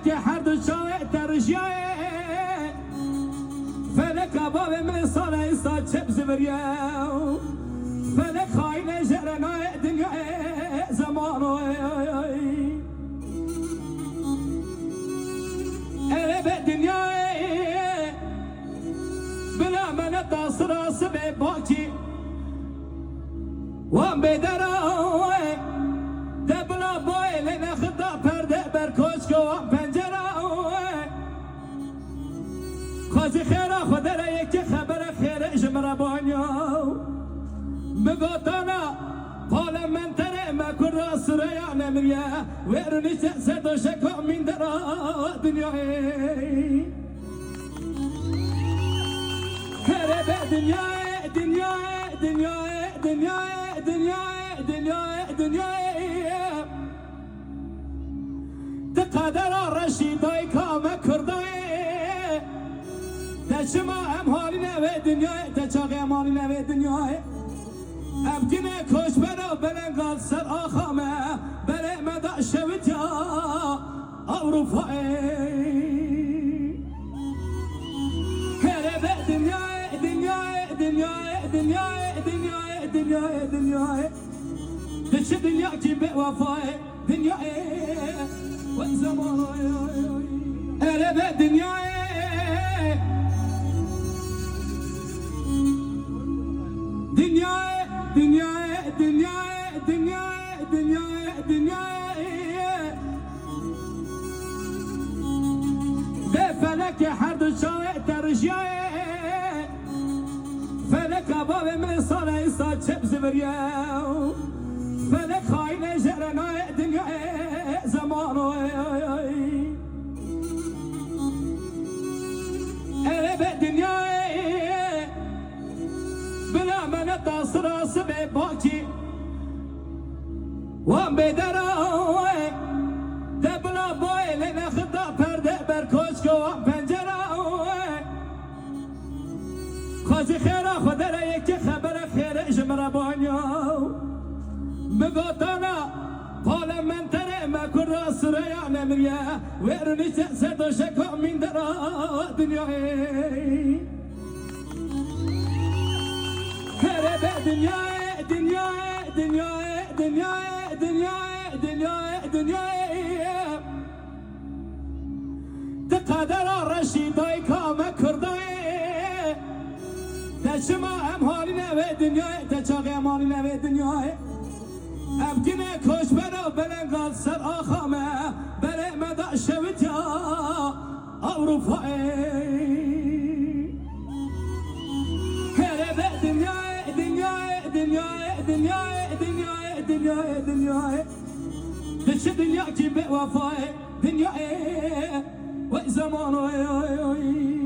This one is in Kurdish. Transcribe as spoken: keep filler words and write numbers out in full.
Ke her du çavê te rijiyayê, feleka bavê min sala îsa çep ziviriye. Felek xayînê jere nayê dinyayê zemanoy. Erebe dinyayê, bila me ne tasira sibê bakî. Wan bêdera te bila bayê lê nexita perde ber koçka wan pencera. Xwezî xêra xwe dere yekê xebere xêrê ji min re banya. Bi gotana parlamenterê me kurda sireya nemiriye. Wê rûnî ser doşeka mîndera dinyayê. Kerebe dinyayê, dinyayê, dinyayê. Ti qedera reşî dayika me kurdayê. Te çima em halîne vê dinyayê, te çaxê em halîne vê dinyayê. Em gine koçbera belengal ser axa me, berê me da şewitiya Ewropayê. Kerebe dinyayê, dinyayê, dinyayê. Diçi dinya kî bê wefayê, dinyayê, wek zemanayê. Erebe dinyayê. Dinyayê, dinyayê, dinyayê, dinyayê, dinyayê, dinyayê. Bê felekê her du çavê te rijiyayê. Feleka bavê min sala îsa çep ziviriye. Felek xayînê jere nayê dinyayê zemanoy. Erebe dinyayê, bila me ne tasira sibê bakî. Wan bêdera te bila bayê lê nexita perde ber koçka wan pencera. Xwezî xêra xwe dere yekê xebere xêrê ji min re banya. Bi gotana parlamenterê me kurda sireya nemiriye. Wê rûnî ser doşeka mîndera dinyayê. Kerebe dinyayê, dinyayê, dinyayê, dinyayê, dinyayê, dinyayê, dinyayê. Ti qedera reşî dayika me kurdayê. Te çima em halîne vê dinyayê, te çaxê em halîne vê dinyayê. Em gine koçbera belengal ser axa me, berê me da şewitiya Ewropayê. Kerebe dinyayê, dinyayê, dinyayê, dinyayê, dinyayê, dinyayê, dinyayê. Diçi dinya kî bê wefayê, dinyayê, wek zemanayê.